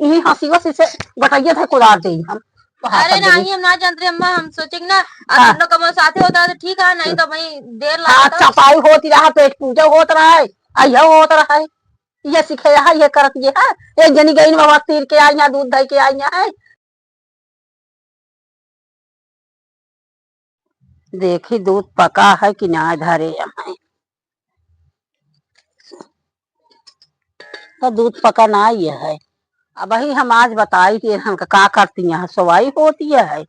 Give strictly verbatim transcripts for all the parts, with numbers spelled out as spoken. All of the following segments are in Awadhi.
इही हंसी वसी से गटइया धइ कुदार देई हम। तो हाँ, अरे सब जने। नहीं, हम ना जानत रहे अम्मा, हम सोचे कि ना, अब हाँ। हम लोग कबो साथे होता तो ठीक है, नहीं तो भाई देर हाँ, लागत। चपाई होती रहा, पेट पूजा होत रहा है, आ यह होत रहा है, ये सीखे यहाँ, ये करत ये है। एक जनी गई बाबा तीर के आई यहाँ, दूध धइ के आई यहाँ है। देखी दूध पका है कि ना धरे है, तो दूध पका ना ये है। अब वही हम आज बताई कि हम का करती यहाँ सवाई होती है।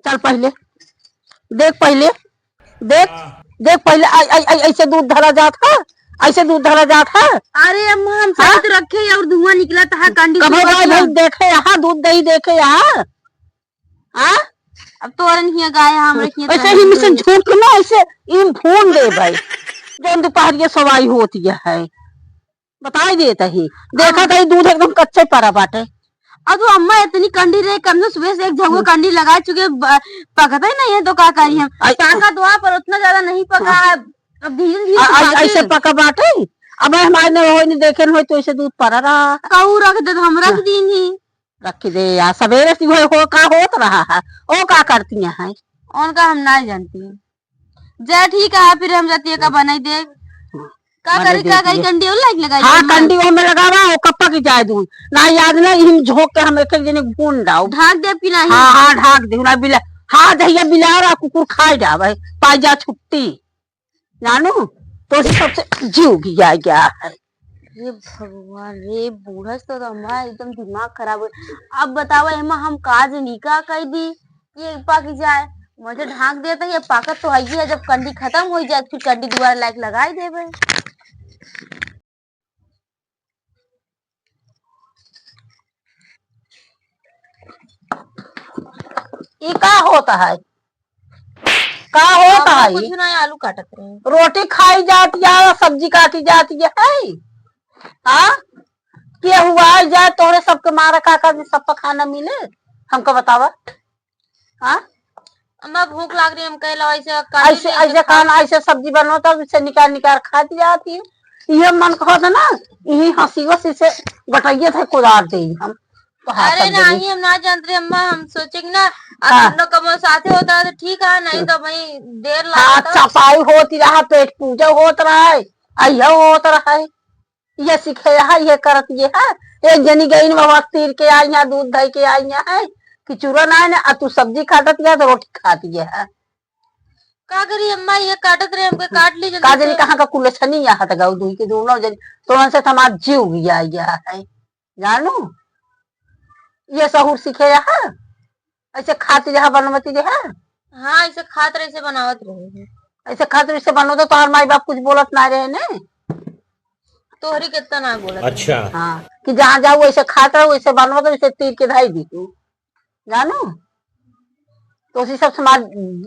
चल पहिले, देख पहिले, देख, हाँ। देख पहिले, ऐ-, ऐ-, ऐ-, ऐसे दूध धरा जात है, ऐसे दूध धरा जात है। अरे अम्मा, हम हाँ? सही तो रखे और धुआं निकला था, कंडी कबो धुआं गाय निकला। भैंस देखे यहाँ, दूध दही देखे यहाँ, हाँ? अब तोरन हिया गाय, हमरे हिया ऐसे तोरन ही मिशन हिया। झोंक के ना, ऐसे इन फोन दे भाई, जौन दोपहरिया सवाई होती है। बताई देत ही, देखा हाँ। त ई दूध एकदम कच्चे परा बाटे। अब तो अम्मा इतनी कंडी रहे, कम से सुबह से एक झउआ हम्म। कंडी लगा चुके, ब-, पकते ही नहीं है तो का करी हम। आई- ताकत वहाँ पर उतना ज्यादा नहीं पका हाँ। है, अब धीरे धीरे आ-, तो आ-, पाके। ऐसे पका बाटे। अब हमारे ने होई नहीं देखे न होई तो ऐसे दूध परा रहा। कहू रख दे तो हम रख हाँ। दीन ही। रख दे यार, सवेरे से हो, हो का होत रहा है, ओ का करती हैं? उनका हम ना जानती हैं। जा ठीक है, फिर हम जाती है का बनाई दे। का बनाई करी, दे का करी, दिए। कंडी और लाइट लगाई हाँ, दे, कंडी ओमे लगावा, ओ कब पक जाए दूध। ना याद ना, इहिम झोंक के हम एक एक जने भून डाउ। ढाक देब कि नहीं? हाँ, हाँ, ढाक दे, ना बिला-, हाँ, जहिया बिलार आ कुकुर खाए जावे, पाई जा छुट्टी। जानू, तो सबसे जीव घिया गया है। ये भगवान रे, बूढ़ा से तो हमारा एकदम दिमाग खराब हो। अब बतावा, एमा हम का जनी का कह दी? ये पाकी जाए, मुझे ढाक देते, ये पाकत तो है ही है, जब कंडी खत्म हो जाए, फिर कंडी दोबारा लाइट लगाई देबे। ई का होता है? का होता हम है? कुछ ना, आलू काटत रहे। रोटी खाई जाती है, सब्जी काटी जाती है, है? हाँ? के हुआ जाए, तोहरे सबके मारा का कर, सबका खाना मिले? हमको बतावा। हाँ? अम्मा, भूख लाग रही, हम कह लो, ऐसे काट ऐसे, ली, ऐसे ऐसे खा खाना, ऐसे सब्जी बनवत है, उसे निकाल, निकाल खाती जाती है। ये मन कहत है ना, यही हंसी वसी से गटइये थे कुदार दे हम। तो हाँ, अरे सब जने। नहीं, हम ना जानत रहे, अम्मा, हम सोचे कि ना, अब हाँ। हम लोग कबो साथे होता तो ठीक है, नहीं हाँ। तो भाई देर हाँ, लागत। चपाई होती रहा, पेट पूजा होत रहा है, आ यह होत रहा है। ये सीखे है, ये करत ये है। एक जनी गई न बाबा तीर के आई यहाँ, दूध धई के आई यहाँ है कि चूरन आए ना, आ तू सब्जी काटत या तो रोटी खात ये है। का करी अम्मा, ये काटत रहे, हमके काट ली जल्दी का जनी से। कहाँ का कुलछनी यहाँ तक आऊ, दुई के दोनों जनी, तो उनसे तो हमार जीव गया, गया है। जानू, ये सहूर सीखे यहाँ, ऐसे खाती रहा, बनवती रहा। हाँ, ऐसे खात रहे, ऐसे बनावत रहे हैं। ऐसे खात रहे, ऐसे बनवत, तोहर माई बाप कुछ बोलत ना रहे ने। तोहरी कितना ना बोलत रहे। अच्छा। हाँ, कि जहाँ जाऊ, ऐसे खात रहो, ऐसे बनवत, ऐसे तीर के धाई दी तू। जानू, तो उसी सब समाज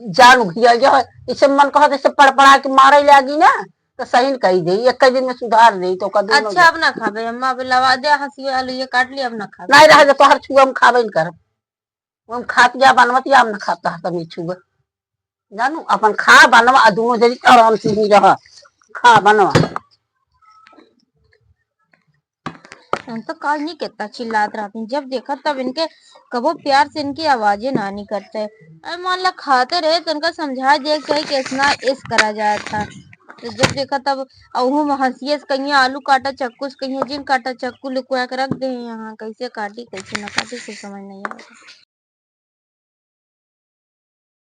जान घिया गया है। इसे मन कहत, इसे पड़पड़ा के मारे लागी ना, तो सही न कही दे, एक दिन में सुधार दे, तो का दोनों अच्छा, जन। अब ना खाबे, अम्मा, अब लवा दे, हंसी आलू ये काट लिया, अब ना खाबे। नहीं रहे, तो तोहर छुआ हम खाबे न करब। हम खात जा बनवत या, हम ना खात तोहर तनी छुआ। जानू, अपन खा बनवा, आ दोनों जनी आराम से ही रह। खा बनवा। हम तो काल नहीं कितना चिल्लात रहती, जब देखा तब इनके कबो प्यार से इनकी आवाजें ना निकलते। अरे मान ला खाते रहे तो इनका समझा दिया कि कैसे ना ऐस करा जाए था। तो जब देखा तब अहू में हंसिए से कहिए आलू काटा चक्कू से कहिए जिन काटा चक्कू लुकवा के रख दे यहाँ, कैसे काटी कैसे ना काटी कुछ समझ नहीं आता।